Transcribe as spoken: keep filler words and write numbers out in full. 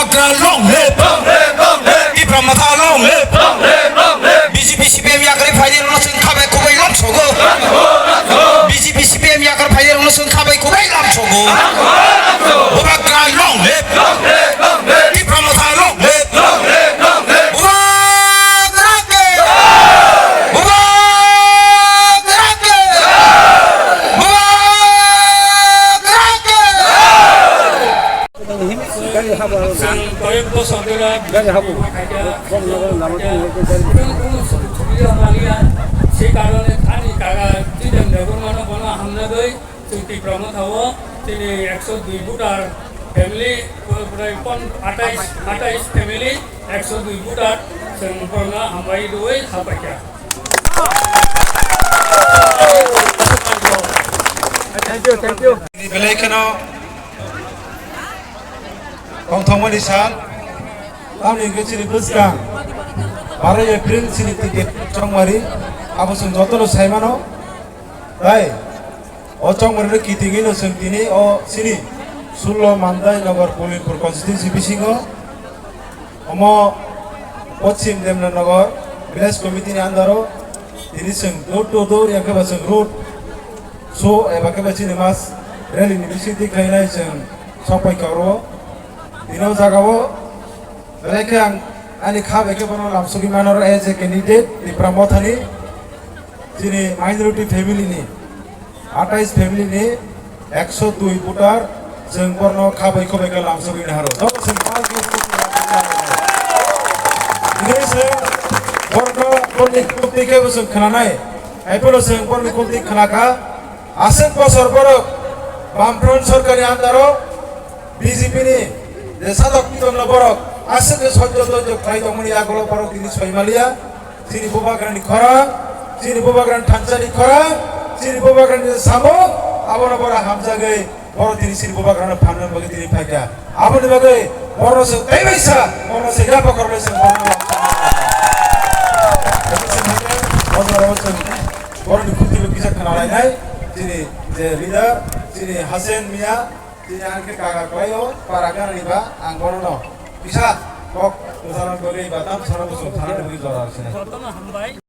Long live! Tipra Motha long live! B J P C P M yakarwi phainairokno chwng khabai kubai lamsogo. B J P C P M yakarwi phainairokno chwng khabai kubai lamsogo. Bubagra long live! Tipra Motha long live! Bubagra ke! Bubagra ke! Bubagra ke! Gari habo. Chwng koyek bosor dhori gari habo. Bom nago lama twi gari. Chwng kunu suk subida maliya, se karone thani kaga Jiten Debbarmano bono hamna doi, chwng Tipra Motha o chini ekso dui voter family, prai pon-, atais, atais family, ekso dui voter, chwng borno hambai rwi hapaikha. Thank you, thank you. Belai kheno tongthokmani sal, tamni hwnkhe chini bwskang baro April chini ticket chongmari, abo chwng jotono saimano. Tai o chongmari no kitingino chwng tini o chini sullo Mandai Nagar Polingpur constituency bisingo omo Poschim Demnanagar village committee ni under o tini chwng door to door yang khe ba chwng road show eba khe ba chini mass rally ni bising twi khlainai chwng sok paikha oro. Tini o jaga o belai khe ang ani kha bai khe bono lamsogwi mano as a candidate Tipra Mothani chini minority family ni atais family ni ekso dui voter chwng borno kha bai kho bai khe lamsogwi naharo. Joto chwng pal khe Tini se borno borni kulti khe bo chwng khnanai. Hai phano chwng borni kulti khnakha. Aswk bosor borok Bamfront sorkarni under o B J P ni je sadok pitonno borok aswk je sojjo dojjo khlai tongmani yagulo borok tini soi maliya. Chini bubagrani khorang, chini bubagrani thansani khorang, chini bubagrani samung, abono borok hamjagwi borok tini chini bubagrano phanna bagwi tini phaikha. Aboni bagwi borokno chwng teibaisa, borokno chwng yapha khoroknwi chwng borokno o jorao chwng borokni khutiro kisa khna lainai, chini je leader, chini Hasen Mia, chini ang khe kaga kwlaio, para ganani ba ang bonono kisa kok kwcharna bagwi ba tam sana bwswng sana bagwi jora sinai.